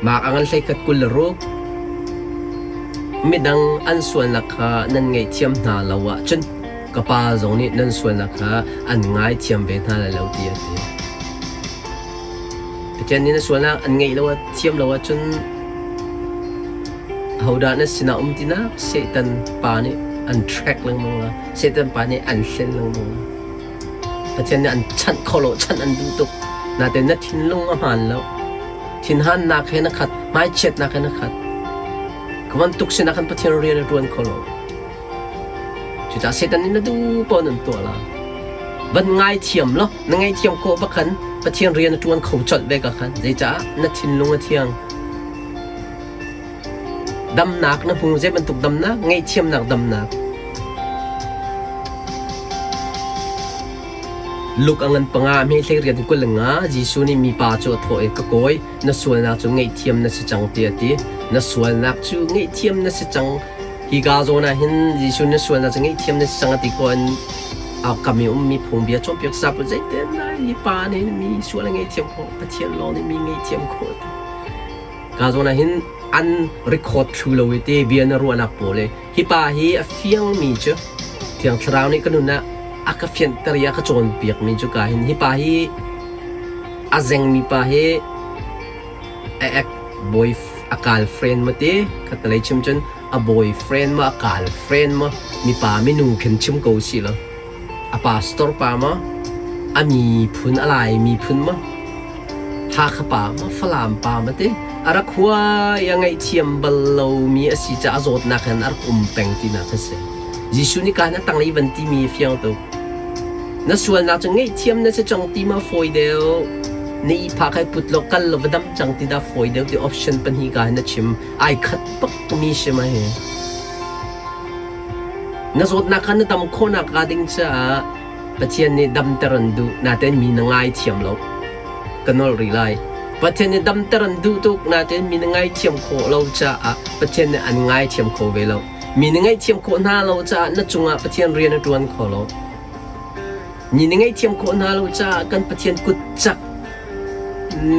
Mark a ngan 11 26 Midang an sualnak kha nan ngaihthiam hna lo ahcun ka Pa zong nih nan sualnak kha an ngaithiam ve hna lai lo tiah a ti. Pathian nih na sualnak an ngeih lo thiam lo ahcun ahodah na sinah um tinak Satan pa nih an track lengmang la. Satan pa nih an hlen lengmang la. Pathian nih an chanh kho lo, chanh an duh tuk. Nain na thinlung a hmaan lo. Thinhannak he na khat, hmaichiatnak he na khat. Ka bantuk sinah khan Pathian rian a ṭuan kho lo. Cucaah Satan nih na duh paoh nan tuah la. Van ngaithiam law, na ngaihthiam khawh bak khan Pathian rian a ṭuan kho colh ve ka khan. Zeicah na thinlung a thiang. Damnak na hmu zei bantuk damnak? Ngaihthiamnak damnak. Luke a ngan panga hme hlei riat in 25 Jesuh nih mipa cu a thawh i ka kawi na sualnak cu ngaihthiam na si cang tiah a ti. Na sualnak cu ngaihthiam na si cang. Hi ka zawn ah hin Jesuh na sualnak cu ngaihthiam na si cang a ti ko in a kam i ummi phungbia cawnpiak sap zeitin lai hi pa nih mi sual a ngaihthiam khawh Pathian lawng nih mi ngaihthiam khawh ti. Ka zawn ah hin an record thlu lo i te bia na ruahnak pawl i hi pa hi a fiangmi cu Thiang Thlarau nih ka nun ah a ka fianhter i a ka cawnpiakmi cu ka hin hi pa hi a zengmi pa hi a ex boy a girlfriend ma ti khatalei chim cun a boyfriend ma a girlfriend ma mipa minu khin chim ko si lo A pastor pa maw? A miphun a Lai miphun maw? Hakha pa maw? Falam pa maw ti? A rak hua i a ngaihthiam bal lomi a si caah a zawtnak hin a rak um peng tinak a si. Jesuh nih kaan a tanglei van timi a fiang tuk. Na sualnak cu ngaihthiam na si cang ti ma fawi deuh? Na ihphah kai put law kal law va dam cang ti dah fawi deuh ti option pahnih ka hin a chim. Ai khat bak mi si ma hi. Na zawtnak kha na dam khawhnak hnga ding caah Pathian nih damter an duh, nain mi na ngaithiam lo. Ka nolh rih lai. Pathian nih damter an duh tuk, nain mi na ngaithiam khawh lo caah Pathian nih an ngaithiam kho ve lo. Mi na ngaihthiam khawh hna lo caah na cungah Pathian rian a ṭuan kho lo. Mi na ngaihthiam khawh hna lo caah kan Pathian kut cak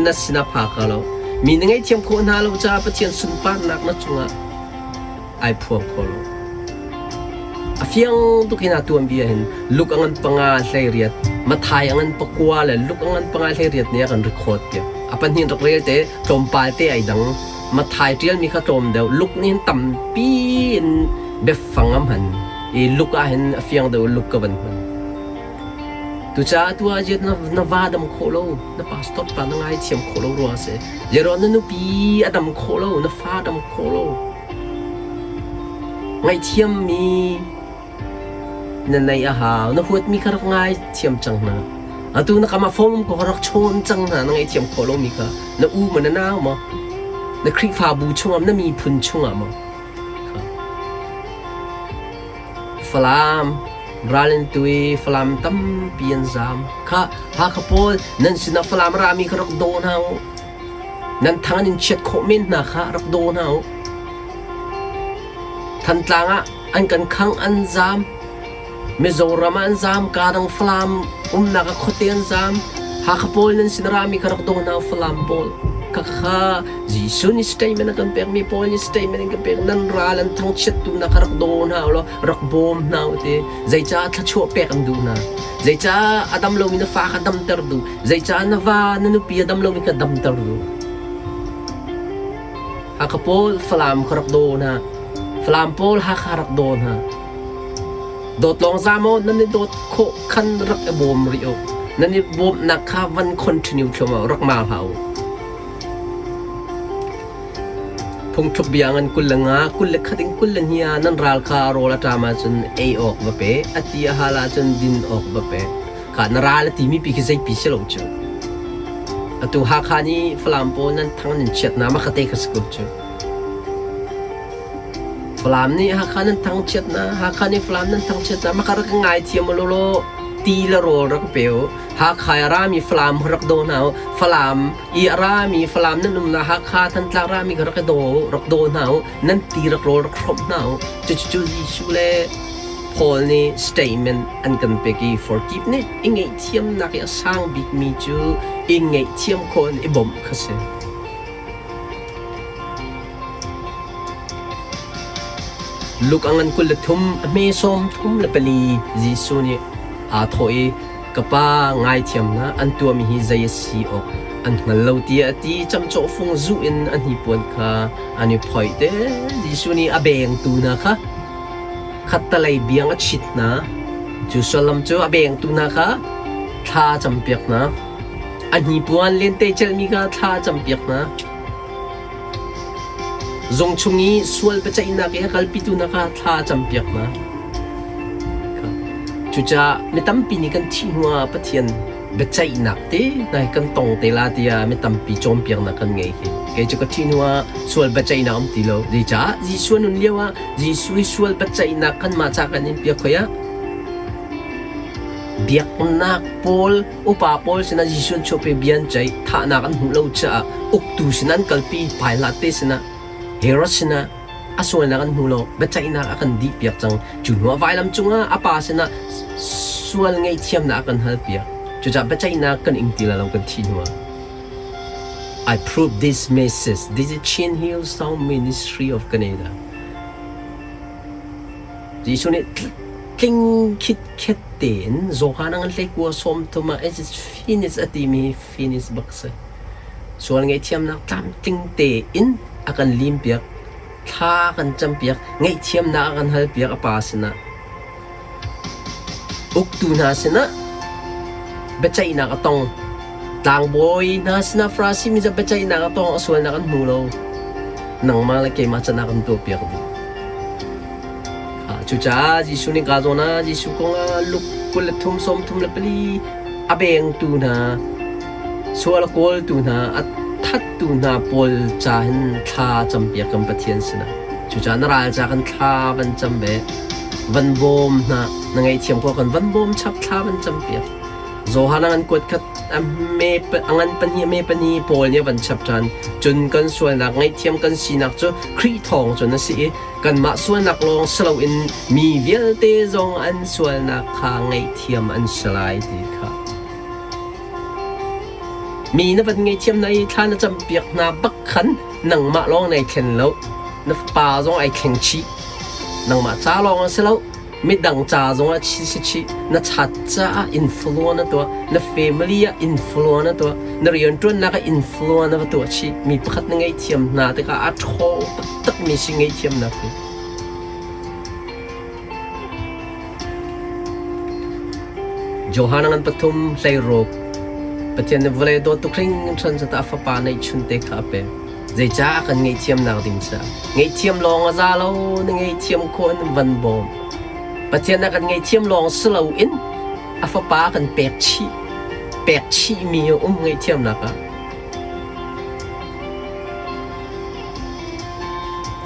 na sinah pha kho lo. Mi na ngaihthiam khawh hna lo caah Pathian sunparnak na cungah ai phuang kho lo. A fiang tuk hin a tuanbia hin luk a ngan panga hlei riat, Mathai a ngan pakua le luk a ngan panga hlei riat nih a kan record piak. A pahnih rak rel te tlawmpal te ai dang. Mathai ṭialmi kha tlawm deuh, luk nih hin tampi in biafang a hman. I luk ah hin a fiang deuh luk ka van hman. Tucaah tu ah na va dam khawh lo, na pastor pa na ngaithiam khawh lo ruang a si. Zeiruang na nupi a dam khawh lo, na fa dam khawh lo. Ngaihthiammi na neih a hau. Na huatmi kha rak ngaithiam cang hna. Atu na kam ah phone ko rak chawn cang hna, na ngaihthiam khawh lomi kha. Na u maw na nau maw? Na Khrihfabu chungah na miphun chungah maw? Falam ral in tu i Falam tampi an zaam. Khah, Hakha pawl nan sinah Falam rami kha rak daw hna u. Nan thang an in chiat khawh men hna kha rak daw hna u. Thantlang ah an kan khang an zaam. Mizoram ah an zaam, kadang Falam umnak ah khuate an zaam. Hakha pawl nan sin rami kha rak daw hna u Falam pawl. Khakha Jesuh nih statement a kan pekmi Paul nih statement an kan pek nan ral an thangchiattu hna kha rak daw hna u law rak bawm hna u ti zeicah thluachuah pek an duh hna zeicah a dam lomi na fa kha damter duh zeicah na va na nupi a dam lomi kha damter duh Hakha pawl Falam kha rak daw hna Falam pawl Hakha rak daw hna dawt lawng za maw nan i dawt khawh khan rak i bawm rih u nan i bawmnak kha van continue thluahmah rak ma hlah u Phungthluk bia ngan 25, 21 in 22 ah nan ral kha rawl a ṭam ahcun ei awk va pe, a ti a hal ahcun din awk va pe. Kha na ral a timi pi khi zeipi si lo cu. Atu Hakha nih Falam pawl nan thang nan chiat na ma khate kha si ko cu. Falam nih Hakha nan thang chiat na, Hakha nih Falam nan thang chiat na, ma kha rak ngai thiam lo lo ti le rawl rak pe u. Hakha i rami Falam rak daw hna u. Falam i a rami Falam nan umnak Hakha Thantlang rami kha rak i daw u, rak daw hna u. Nan ti rak rawl rak hrawmh hna u. Cucu Jesuh le Paul nih statement an kan pek i forgiveness i ngaihthiamnak i a sang bikmi cu i ngaihthiam khawh in i bawmh kha si. Luke a ngan 23 a hme 34 Jesuh nih aa thawh i ka pa ngaithiam hna an tuahmi hi zei a si awk an hngal lo tiah a ti. Camcawh fung zuh in a hnipuan kha an i phoih te. Jesuh nih a bengtu hna kha khattalei biang a chit hna. Cu sullam cu a bengtu hna kha thla a campiak hna. A hnipuan lente celhmi kha thla a campiak hna. Zung chung i sual biaceihnak i a kalpitu hna kha thla a campiak hna. Cucaah mi tampi nih kan thih hnuah Pathian biaceihnak te hna hi kan tong te la tiah mi tampi cawnpiaknak kan ngei hi. Kei cu ka thih hnuah sual biaceihnak um ti lo. Zeicah Jesuh nun lio ah Jesuh i sual biaceihnak kanmah ca kan in piak hoi ah biaknak pawl upa pawl sinah Jesuh an chuahpi bia an ceih thahnak an hmuh lo caah uktu sinah an kalpi Pilate te sinah Herod sinah a sualnak an hmu lo biaceihnak a kan dih piak cang cu hnuah vailam cungah a pa sinah sual ngaihthiamnak a kan hal piak cucaah biaceihnak kan ing ti lai lo kan thih hnuah I prove this message. This is Chin Hill Sound Ministry of Canada. Jesuh nih tling khitkhet tein Johan a ngan hleikua sawmthum ah it is finished a timi hi finish bak si. Sual ngaihthiamnak tlamtling tein a kan limpiak, thla a kan campiak, ngaihthiamnak a kan halpiak a Pa sinah. Uktu hna sinah biaceihnak a tong. Tlangbawi hna sinah Farasi mi cu biaceihnak a tong, a sualnak an hmu lo. Nangmah le keimah can ah kan tuahpiak dih. Cucaah Jesuh nih kaa zawn ah Jesuh kong ah Luke 23 34 a bengtu hna, sual a kawltu hna, a thattu hna pawl ca hin thla campiak kan Pathian sinah. Cucaah na ral ca kan thla van cam ve, van bawm hna, na ngaihthiam ko kan van bawm chap thla van campiak. Johan a ngan kuat khat a me a ngan pahnih a me pahnih Paul nih a van chap ṭhan. Cun kan sualnak ngaihthiam kan sinak cu Khrih thawng cun a si i Kanmah sualnak lawng si loin mi vialte zong an sualnak kha ngaihthiam an si lai ti kha. Mi na van ngaihthiam hna i thla na campiak hna bak khan nangmah lawng nai thlen lo. Na fapa zong ai thleng chih. Nangmah ca lawng a si lo. Midang ca zongah si chih. Na chat caah influence na tuah. Na family ah influence na tuah. Na rianṭuannak ah influence na va tuah chih. Mi pakhat na ngaihthiam hna tikah a ṭhawng taktakmi si ngaihthiamnak hi. Johan ngan pathum hleiruk Pathian nih vawlei dawt tuk hringhran cu a fapa neihchunte kha a pek. Zeicah a kan ngaihthiamnak ding caah? Ngaihthiam lawng a za lo, na ngaihthiam khawh in van bawm. Pathian a kan ngaihthiam lawng si loin a fapa a kan pek chih. Pek chihmi a um ngaihthiamnak ah.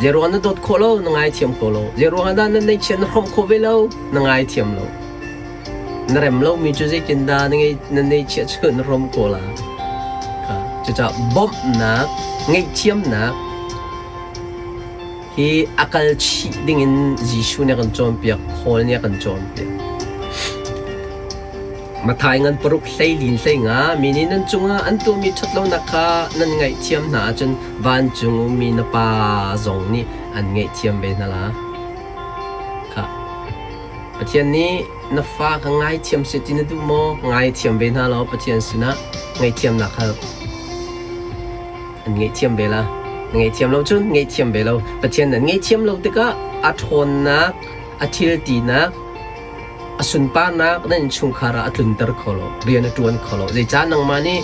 Zeiruang na dawt khawh lo, na ngaithiam kho lo. Zeiruang ah dah na neihchiat na hrawmh khawh ve lo, na ngaithiam lo. Na rem lomi cu zeitindah na ngei na neihchiah cu na rom ko la? Cucaah bawmhnak, ngaihthiamnak hi a kal chih dingin Jesuh nih a kan cawnpiak, Paul nih a kan cawnpiak. Matthai ngan paruk hleilin hleinga mi nih nan cungah an tuahmi ṭhatlonak kha nan ngaihthiam hna ahcun vancung ummi na Pa zong nih an ngaihthiam ve hna la. Khah. Pathian nih na fa kha ngaithiam seh ti na duh maw? Ngaithiam ve hna law Pathian sinah ngaihthiamnak hal. An ngaihthiam ve la. Na ngaihthiam lo cun ngaihthiam ve lo. Pathian nan ngaihthiam lo tikah a ṭhawnnak, a thiltinak, a sunparnak nan innchungkhar ah a tlunter kho lo. Rian a ṭuan kho lo. Zeicah nangmah nih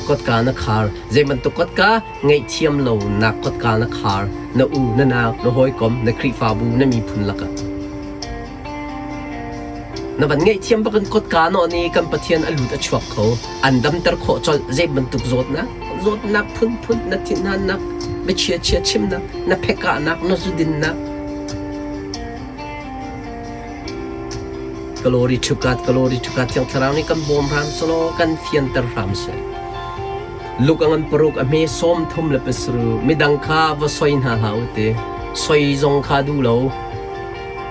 kotka na khar? Zei bantuk kotka? Ngaihthiam lonak kotka na khar. Na u, na nau, na hawikom, na Khrihfabu, na miphun lakah. Na van ngaihthiam bak in kotka nawh ni kan Pathian a lut a chuak kho. An damter khawh colh zei bantuk zawtnak, zawtnak phunphun, na thinhannak, biachia chia chimnak, na phekahnak, na zudinnak. Glory to God, glory to God. Thiang Thlarau nih kan bawm hram selaw kan fianter hram seh. Luk a ngan paruk a hme 37 midang kha va soi hna hlah u ti. Soi zong kha duh lo.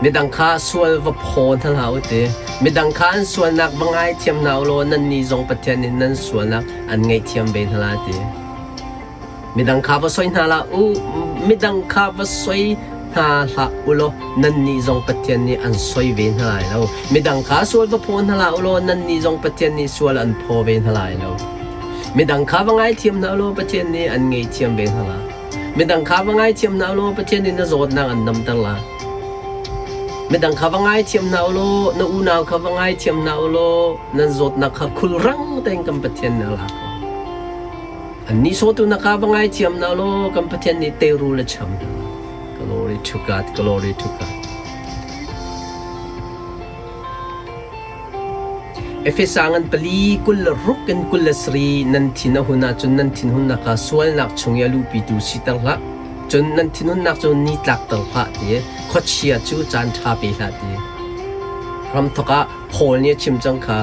Midang kha sual va phaw hna hlah u ti. Midang kha an sualnak va ngaithiam hna u law nannih zong Pathian nih nan sualnak an ngaihthiam ve hna lai ti. Midang kha va soi hna hlah u. Midang kha va soi. hna hlah u law nannih zong Pathian nih an soi ve hna lai lo. Midang kha sual va phaw hna hlah u law nannih zong Pathian nih sual an phaw ve hna lai lo. Midang kha va ngaithiam hna u law Pathian nih an ngaihthiam ve hna lai. Midang kha va ngaithiam hna u law Pathian nih na zawtnak an damter lai. Midang kha va ngaithiam hna u law na unau kha va ngaithiam hna u law nan zawtnak kha khulrang tein kan Pathian nih a lak. Annih sawtu na ka va ngaithiam hna law kan Pathian nih teirul a cham hna. Glory to God, glory to God. Efesa ngan pali 26 in 23 nan thin a hun ahcun nan thinhunnak kha sualnak chung i a luhpitu siter hlah. Cun nan thinhunnak cu ni tlakter hlah ti khuachia cu caan ṭha pe hlah ti. Ramthok ah Paul nih a chim cang kha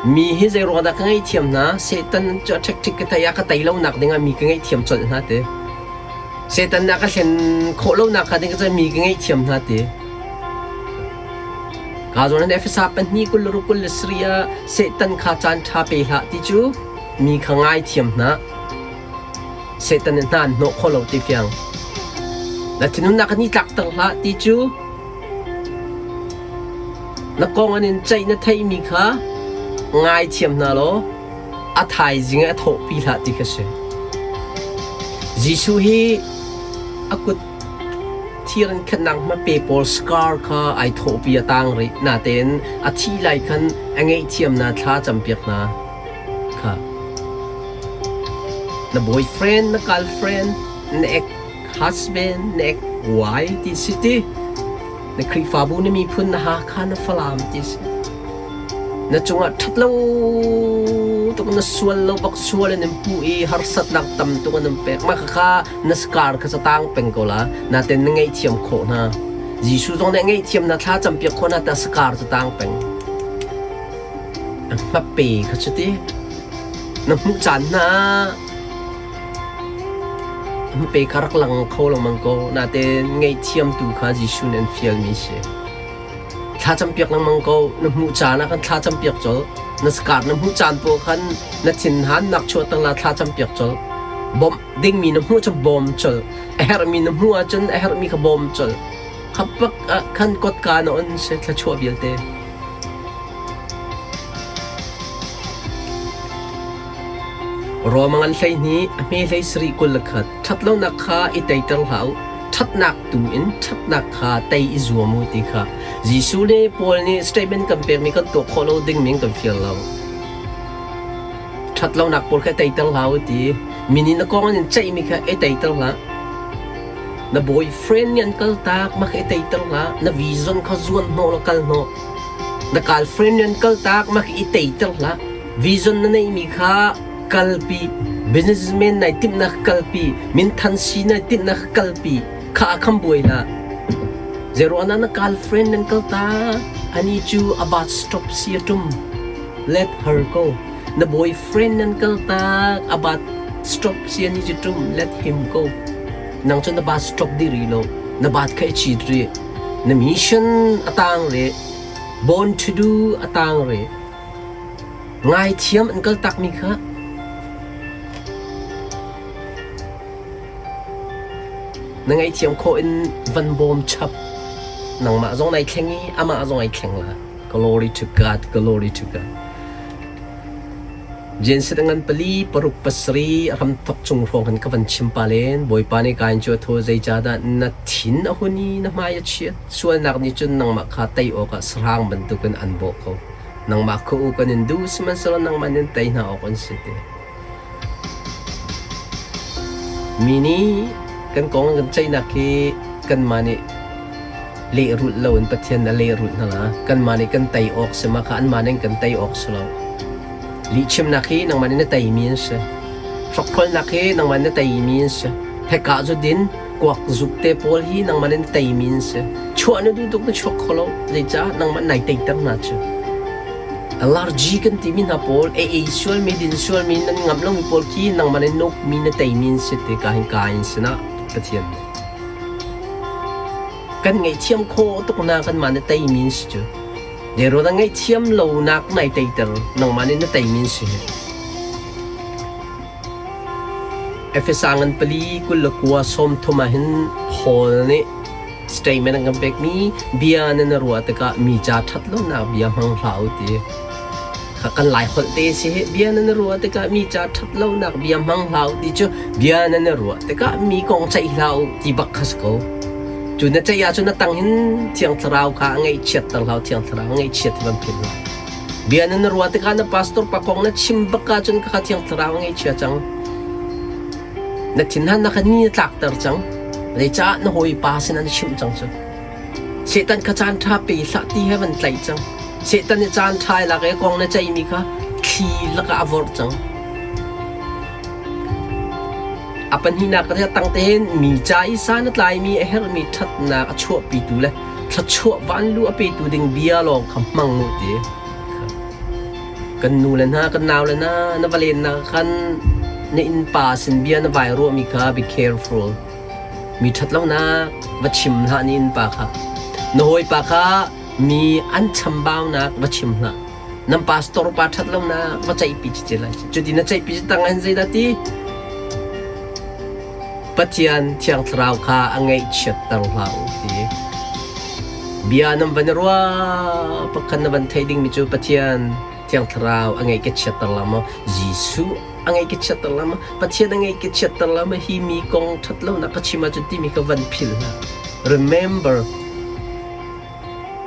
mi hi zei ruang dah ka ngaihthiam hna Satan cu a ṭhekṭhik ka tei ah ka tei lonak dingah mi ka ngaihthiam colh hna ti. Satan nih a ka hlen khawh lonak kha ding ka mi ka ngaihthiam hna ti. Ka zawn in Efesa pahnih 26 27 ah Satan kha caan ṭha pe hlah ti cu mi kha ngaithiam hna. Satan nih hna an hnawh kho lo ti fiang. Na thinhunnak kha ni tlakter hlah ti cu na kong an in ceih na theihmi kha ngaithiam hna law a thaizing ah a thawhpi hlah ti kha si. Jesuh hi a kut thir in khenhnak hmape pawl scar kha ai thawhpi a tang rih. Natein a thih lai khan a ngaihthiam hna thla campiak hna kha. Na boyfriend, na girlfriend, na ex husband, na ex wife ti si ti. Na Khrihfabu na miphun na Hakha na Falam ti si. Na cungah ṭhatlo tuk na sual lo bak sual in an puh i harsatnak tam tuk an in pek. Mah khakha na scar kha catang peng ko la. Natin na ngaihthiam khawh hna. Jesuh zong nih a ngaihthiam na thla campiak khawh hna ta scar catang peng. A hmape kha cu ti. Na hmuh caan hna hmape kha rak lang kho lengmang ko. Natin ngaihthiam tu kha Jesuh nih an fialmi si. Thla campiak lengmang ko. Na hmuh caan ah khan thla campiak colh. Na scar na hmuh caan poah khan na thinhannak chuahter la thla campiak colh. Bawmh dingmi na hmuh cu bawm colh. A herhmi na hmuh ahcun a herhmi kha bawm colh. Khapak ah khan kotka na on si thluachuah vialte. Rom ngan 12 a hme hlei sarih 21 ṭhatlonak kha i teiter hlah u. Ṭhatnak tu in ṭhatnak kha tei i zuam u ti kha Jesuh le Paul nih statement kan pekmi kan tuah khawh lo ding ning kan fial lo. Ṭhatlonak pawl kha i teiter hlah u ti. Mi nih na kong an in ceihmi kha i teiter hlah. Na boyfriend nih an kaltak mah kha i teiter hlah. Na vision kha zuan hnawh law kal hnawh. Na girlfriend nih an kaltak mah kha i teiter hlah. Vision na neihmi kha kalpi. Businessman nai timhnak kalpi. Minthan si nai timhnak kalpi. Kha ah khan buai hlah. Zeiruangah na girlfriend nan kaltak? Ani cu a bus stop si a tum. Let her go. Na boyfriend nan kaltak a bus stop si ani cu tum. Let him go. Nang cu na bus stop dih rih lo. Na bat kha i chit rih. Na mission a tang rih. Born to do a tang rih. Ngaithiam an kaltakmi kha na ngaihthiam khawh in van bawm chap. Nangmah zong nai thleng i amah zong ai thleng la. Glory to God, glory to God. Jenset ngan pali paruk pasarih ram thok chung hrawng khan ka van chim pa len Bawipa nih kain cu a thaw zeicahdah na thin a hun i na hmai a chiat sualnak nih cun nangmah kha tei awkah sahrang bantukin an bawh ko nangmah kha u kan in duh sihmanhsehlaw nangmah nih tei hna awk an si ti mi nih kan kong kan ceihnak hi kanmah nih lehrulh loin Pathian a lehrulh hna la. Kanmah nih kan tei awk si ma kha anmah nih kan tei awk si lo. Lihchimnak hi nangmah nih na teimi an si. Hrokhrolnak hi nangmah nih na teimi an si. Heka zu din, kuak zuk te pawl hi nangmah nih na teimi an si. Chuah na duh tuk na chuak kho lo. Zeicah nangmah nai teiter hna cu. Allergy kan timi hna pawl, ei ei sualmi, din sualmi, nan ngamh lomi pawl khi nangmah nih nukmi na teimi an si ti ka hin ka in sinah Pathian nih. Kan ngaihthiam khawh tuk na kanmah na teimi an si cu. Zeiruang dah ngaihthiam lonak nai teiter nangmah nih na teimi an si hi. Efesa ngan pali 29 30 ah hin Paul nih. Statement an kan pekmi bia nan ruah tikah mi ca ṭhat lonak bia hmang hlah u ti. Kha kan Lai holh te si hi bia nan ruah tikah mi ca ṭhat lonak bia hmang hlah u ti cu bia nan ruah tikah mi kong ceih hlah u ti bak kha si ko. Cu na ceih ahcun na tang hin Thiang Thlarau kha a ngaihchiatter hlah u, Thiang Thlarau a ngaihchiat hi van philh hlah. Bia nan ruah tikah na pastor pa kong na chim bak ahcun kha Thiang Thlarau a ngaihchia cang. Na thinhannak kha ni na tlakter cang. Zeicah na hawipa sinah na chimh cang cu. Satan kha caan ṭha pe hlah ti he van tlaih cang. Satan nih caan ṭha i lak i kong na ceihmi kha thli lakah a vorh cang. A pahnihnak ka tang tein mi ca i san a tlaimi a herhmi ṭhatnak a chuahpitu le thluachuah vanlu a petu ding bia lawng kha hmang u ti. Kan nu le hna, kan nau le hna, na va lennak khan na innpa sin bia na vai ruahmi kha be careful. Mi ṭhatlonak va chim hlah na innpa kha. Na hawipa kha mi an chambaunak va chim hlah. Nan pastor pa ṭhatlonak va ceihpi ci lai. Cuti na ceihpi ci tang hin zeidah ti? Pathian Thiang Thlarau kha a ngaihchiatter hlah u ti. Bia nan van i ruah pakhat na van theih dingmi cu Pathian Thiang Thlarau a ngaih ka chiatter la maw? Jesuh a ngaih ka chiatter la maw? Pathian a ngaih ka chiatter la maw? Hi mi kong ṭhat lonak ka chim ahcun timi ka van philh hna. Remember,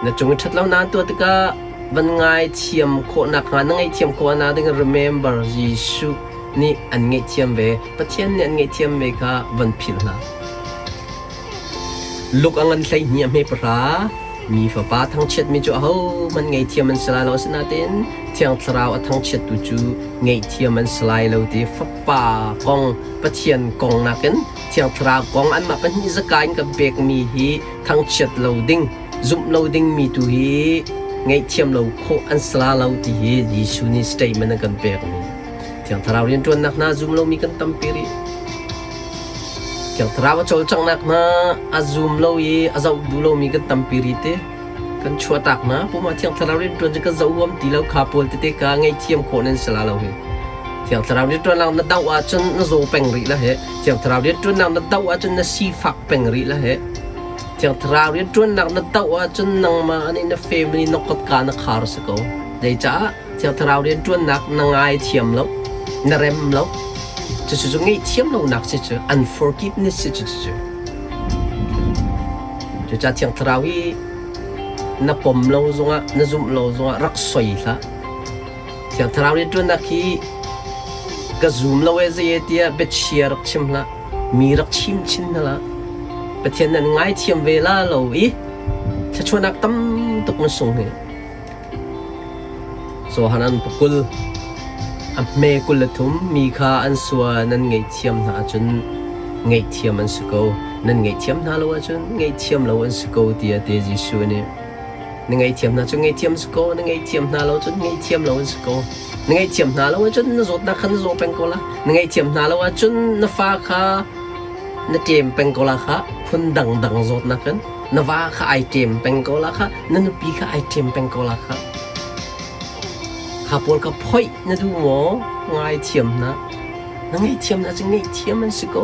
na cung i ṭhat lonak tuah tikah van ngaithiam khawhnak hnga na ngaihthiam khawhnak ding remember Jesuh nih an ngaihthiam ve Pathian nih an ngaihthiam ve kha van philh hlah. Luk a ngan 12 a hme pahra mi fapa thangchiatmi cu ahohmanh ngaihthiam an si lai lo asinain Thiang Thlarau a thangchiattu cu ngaihthiam an si lai lo ti fapa kong Pathian kong nakin Thiang Thlarau kong anmah pahnih zaka in kan pekmi hi thangchiat lo ding zumh lo dingmi tu hi ngaihthiam lo khawh an si la lo ti hi Jesuh nih statement a kan pekmi Thiang Thlarau rianṭuannak hna zum lomi kan tampi rih. Thiang Thlarau a cawlcanghnak hna a zum lo i a zoh duh lomi kan tampi rih te. Kan chuahtak hna puma Thiang Thlarau rianṭuan cu kan zoh huam ti lo kha pawl tete kha ngaihthiam khawh nan si la lo hi. Thiang Thlarau rianṭuannak na doh ahcun na zaw peng rih la he. Thiang Thlarau rianṭuannak na doh ahcun na sifak peng rih la he. Thiang Thlarau rianṭuannak na doh ahcun nangmah nih na family na kotka na khar si ko. Zeicah Thiang Thlarau rianṭuannak na ngaithiam lo, na rem lo. Cucu cu ngaihthiam lonak si cu unforgiveness si cu cucu. Cucaah Thiang Thlarau hi na pom lo zongah, na zumh lo zongah rak soi hlah. Thiang Thlarau rianṭuannak hi ka zum lo e zei e tiah biachia rak chim hlah. Mi rak chim chin hna hlah. Pathian nan ngaithiam ve la lo i thluachuahnak tam tuk na sung hi. Johanan pakul a hme 23 mi kha an sua nan ngaihthiam hna ahcun ngaihthiam an si ko. Nan ngaihthiam hna lo ahcun ngaihthiam lo an si ko tiah a ti Jesuh nih. Na ngaihthiam hna cu ngaihthiam si ko, na ngaihthiam hna lo cun ngaihthiam lo an si ko. Na ngaihthiam hna lo ahcun na zawtnak kha na zaw peng ko la. Na ngaihthiam hna lo ahcun na fa kha na ṭem peng ko la kha phun dangdang zawtnak in. Na va kha ai ṭem peng ko la kha, na nupi kha ai ṭem peng ko la kha. Kha pawl kha phoih na duh maw? Ngaithiam hna. Na ngaihthiam hna cu ngaihthiam an si ko.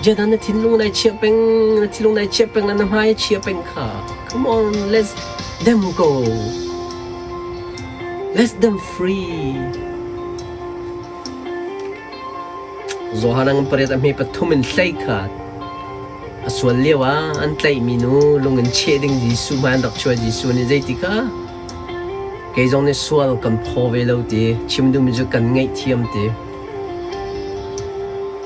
Zeidah na thinlung nai chiah peng, na thinlung nai chiah peng le na hmai a chia peng kha. Come on, let them go. Let them free. Johan ang pariat a hme pathum in hlei khat. A sual lio ah an tlaihmi nu lung in cheh ding Jesuh hmai an rak chuah Jesuh nih zeiti kha kei zong nih sual kan phaw ve lo ti chim duhmi cu kan ngaihthiam ti.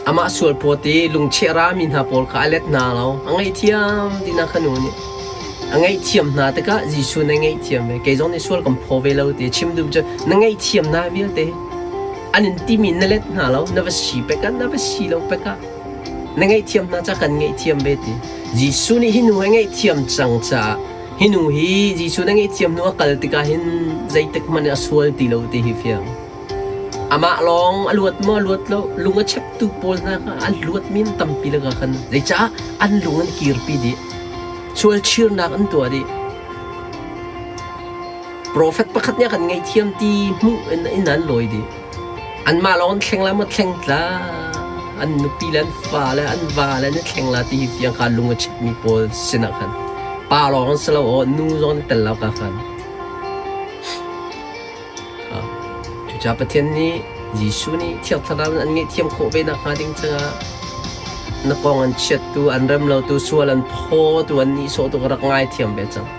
Amah sual pawt i lungcheh rami hna pawl kha a let hna lo. A ngaihthiam ti na kha nu nih. A ngaihthiam hna tikah Jesuh na ngaihthiam ve. Kei zong nih sual kan phaw ve lo ti chim duh cu na ngaihthiam hna vialte. An in timi na let hna lo, na va si pek ah, na va si lo pek ah. Na ngaihthiam hna ca kan ngaihthiam ve ti. Jesuh nih hi nu a ngaihthiam cang caah hi nu hi Jesuh na ngaihthiam hnu a kal tikah hin zeitik hmanh a sual ti lo ti hi fiang. Amah lawng a luat maw a luat lo lung a cheptu pawl hna kha an luatmi an tampi laka khan zeicah an lung an kirpi dih. Sual chirnak an tuah dih. Profet pakhat nih a kan ngaihthiam ti hmuh in in an lawi dih. Anmah lawng an thleng la maw thleng tla. An nupi le an fa le an va le an i thleng la ti hi fiang kha lung a chitmi pawl sinah khan pa lawng an si lo aw nu zong an i tel lo ka khan. Cucaah Pathian nih Jesuh nih Thiang Thlarau in an ngaihthiam khawh ve nakhnga ding caah na kong an chiattu, an rem lotu, sual an phawtu, an nihsawhtu ka rak ngaithiam ve cang.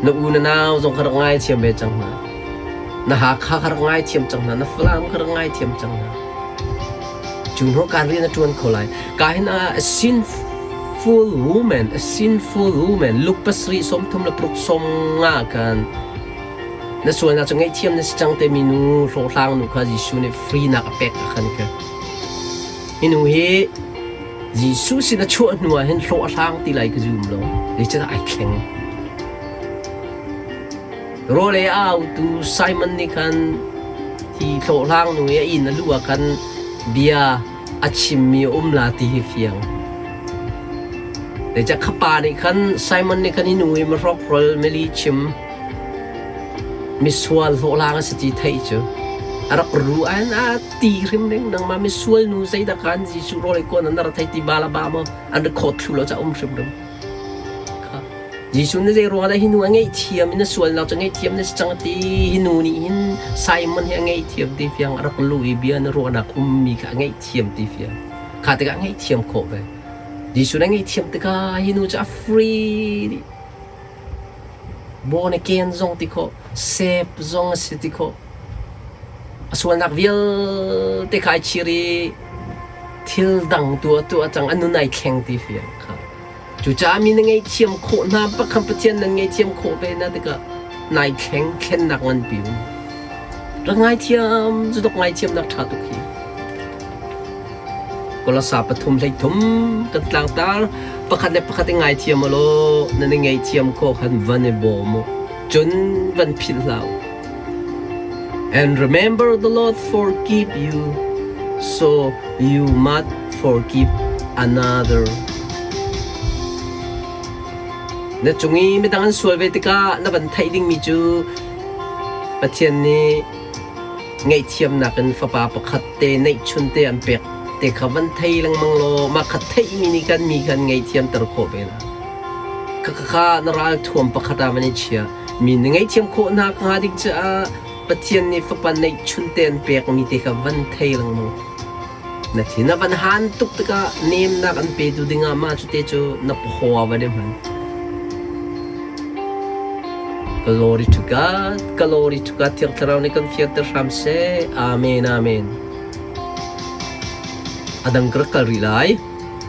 Na u na nau zong ka rak ngaithiam ve cang hna. Na Hakha ka rak ngaithiam cang hna. Na Falam ka rak ngaithiam cang hna. Cu hnu kaan rian a ṭuan kho lai. Ka hin ah a sinful woman, a sinful woman, Luke pasarih sawmthum le paruk sawm nga khan Na sualnak cu ngaihthiam na si cang timi nu hlawhhlang nu kha Jesuh nih free-nak a pek kha khan ka. Hi nu hi Jesuh sin a chuah hnu ah hin hlawh a hlang ti lai ka zum lo. Zeicahtiah ai thleng. Rawl ei a autu Simon nih khan hi hlawhhlang nu i a inn a luh ah khan bia a chimmi a um la ti hi fiang. Zeicah kha pa nih khan Simon nih khan hi nu hi mahrawkhrol meli chim Misual hlawhhlang a si ti theih cu a rak ru an a ti hrim ding nangmah misual nu zeidah kan Jesuh rawl ei kawn an rak thei ti ba la ba maw an rak khawt thlu lo ca um hrim rim kha Jesuh nih zei ruangah dah hi nu a ngaihthiam in a sualnak cu ngaihthiam na si cang ti hi nu nih hin Simon hi a ngaihthiam ti fiang a rak lu i bia na ruahnak ummi kha a ngaihthiam ti fiang kha tikah a ngaihthiam khawh ve Jesuh nih a ngaihthiam tikah hi nu cu a free dih Born again zong ti khawh, save zong a si ti khawh. A sualnak vialte kha ai chir i thil dang tu a tuah cang, a nun ai thleng ti fiang kha. Cucaah mi na ngaihthiam khawh hna bak khan Pathian nan ngaihthiam khawh ve na tikah nai thleng, thlennak nganpi um. Rak ngaithiam, cu tuk ngaithiamnak ṭha tuk hi. Kolosa pathum hleithum kan tlangtar pakhat le pakhat i ngaithiam ulaw nan i ngaihthiam khawh khan van i bawm u cun van philh hlah u. And remember the Lord forgive you so you must forgive another. Na cung i midang an sual ve tikah na van theih dingmi cu Pathian nih Ngaihthiamnak in fapa pakhat te neihchun te an pek te kha van thei lengmang law mah kha theihmi nih kan mi khan ngaihthiamter khawh ve la. Khakha na ralthuam pakhat ah van i chia. Mi na ngaihthiam khawh hna hnga ding caah Pathian nih fapa neihchun te an pekmi te kha van thei lengmang. Na thin a van han tuk tikah nemnak an petu dingah mah cu te cu na phaw ah van i hman. Glory to God, glory to God, Thiang Thlarau nih kan fianter hram seh. Amen, amen. A dang ka rak kal rih lai.